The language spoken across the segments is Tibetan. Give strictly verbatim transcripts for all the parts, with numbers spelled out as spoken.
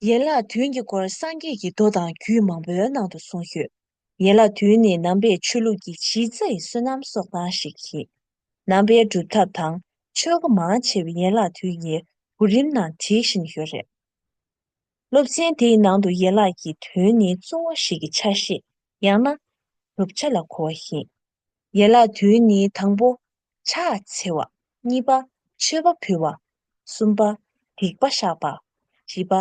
ཡན་ལག་བདུན་གྱི་སྐོར་སངས་རྒྱས་ཀྱི་མདོ་དང་རྒྱུད་མང་པོའི་ནང་དུ་གསུངས་ཡོད། ཡན་ལག་བདུན་ནི་ནང་པའི་ཆོས་ལུགས་ཀྱི་གཞི་རྩ་ཡི་བསོད་ནམས་གསོག་སྟངས་ཤིག་ཡིན། ནང་པའི་སྒྲུབ་ཐབས་དང་ཆོས་སྒོ་མང་ཆེ་བའི་ཡན་ལག་བདུན་གྱི་གོ་རིམ་ནང་བྲིས་བཞིན་ཡོད་རེད། སློབ་ཚན་དེའི་ནང་དུ་ཡན་ལག་གི་དོན་ནི་གཙོ་བོ་ཞིག་གི་ཆ་ཤས་ཡང་ན་བསྒྲུབ་བྱ་ལ་གོ་བ་ཡིན། ཡན་ལག་བདུན་ནི་དང་པོ་ཕྱག་འཚལ་བ། གཉིས་པ་མཆོད་པ་ཕུལ་བ། གསུམ་པ་སྡིག་པ་བཤགས་པ། བཞི་པ་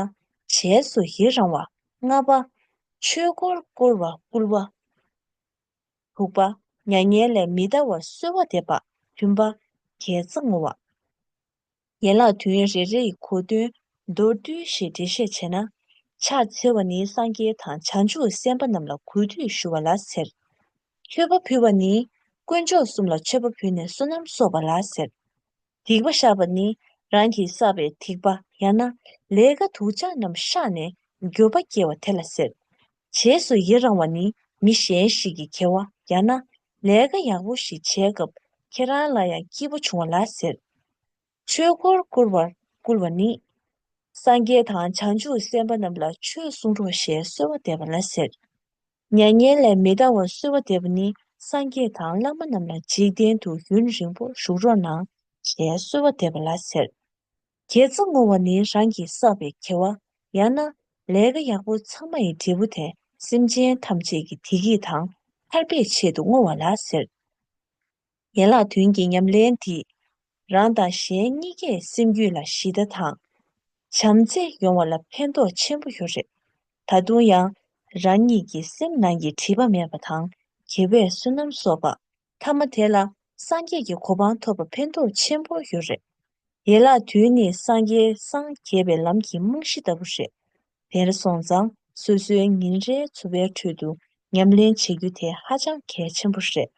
རྗེས་སུ་ཡི་རང་བ། ལྔ་པ་ཆོས་འཁོར་བསྐོར་བ་བསྐུལ་བ། དྲུག་པ་མྱ་ངན་ལས་མི་འདའ་བར་གསོལ་བ་འདེབས་པ། བདུན་པ་དགེ་རྩ་བསྔོ་བ། ཡན་ལག་བདུན་རེ་རེ་ཡི་གོ་དོན་མདོར་བསྡུས་ཤིག་འགྲེལ་བཤད་བྱས་ན། ཕྱག་འཚལ་བ་ནི་སངས་རྒྱས་དང་བྱང་ཆུབ་སེམས་དཔའ་རྣམས་ལ་གུས་འདུད་ཞུ་བ་ལ་ཟེར། མཆོད་པ་ཕུལ་བ་ནི་དཀོན་མཆོག་གསུམ་ལ་མཆོད་པ་ཕུལ་ནས་བསོད་ནམས་གསོག་པ་ལ་ཟེར། སྡིག་པ་བཤགས་པ་ནི་རང་གིས་བསགས་པའི་སྡིག་པ་ཡང་ན་ལས་ཀ་སྡུག་ཅག་རྣམས་བཤགས་ནས་འགྱོད་པ་སྐྱེ་བ་དེ་ལ་ཟེར། རྗེས་སུ་ཡི་རང་བ་ནི་མི་གཞན་ཞིག་གི་དགེ་བ་ཡང་ན་ལས་ཀ་ཡག་པོ་ཞིག་བྱས་སྐབས་ཁྱེད་རང་ལ་ཡང་སྐྱིད་པོ་བྱུང་བ་ལ་ཟེར། ཆོས་འཁོར་བསྐོར་བར་བསྐུལ་བ་ནི། སངས་རྒྱས་དང་བྱང་ཆུབ་སེམས་དཔའ་རྣམས་ལ་ཆོས་གསུང་རོགས་ཞེས་གསོལ་བ་འདེབས་པ་ལ་ཟེར། མྱ་ངན་ལས་མི་འདའ་བར་གསོལ་བ་འདེབས་པ་ནི་སངས་རྒྱས་དང་བླ་མ་རྣམས་ལ་འཇིག་རྟེན་དུ་ཡུན་རིང་པོ་བཞུགས་རོགས་གནང་ཞེས་གསོལ་བ་འདེབས་པ་ལ་ཟེར། དགེ་རྩ་བསྔོ་བ་ནི་རང་གིས་བསགས་པའི་དགེ་བ་ཡང་ན་ལས་ཀ་ཡག་པོ་ཚང་མ་ཡི་འབྲས་བུ་དེ་སེམས་ཅན་ཐམས་ཅད་ཀྱི་བདེ་སྐྱིད་དང་ཐར་པའི་ཆེད་དུ་བསྔོ་བ་ལ་ཟེར། ཡན་ལག་བདུན་གྱི་ཉམས་ལེན་འདིས་རང་དང་གཞན་གཉིས་ཀའི་སེམས་རྒྱུད་ལ་ཞི་བདེ་དང་བྱམས་བརྩེ་ཡོང་བ་ལ་ཕན་ཐོགས་ཆེན་པོ་ཡོད་རེད། ད་དུང་ཡང་རང་ཉིད་ཀྱི་སེམས་ནང་གི་སྒྲིབ་པ་མེད་པ་དང་དགེ་བའི་བསོད་ནམས་གསོག་པ། མཐའ་མ་དེ་ལ་སངས་རྒྱས་ཀྱི་གོ་འཕང་ཐོབ་པ་ཕན་ཐོགས་ཆེན་པོ་ཡོད་རེད། ཡན་ལག་བདུན་ནི་སངས་རྒྱས་སངས་རྒྱས་པའི་ལམ་གྱི་རྨང་གཞི་ལྟ་བུ་རེད། དེར་སོང་ཙང་སོ་སོའི་ཉིན་རེའི་འཚོ་བའི་ཁྲོད་དུ་ཉམས་ལེན་བྱེད་རྒྱུ་དེ་ཧ་ཅང་གལ་ཆེན་པོ་རེད།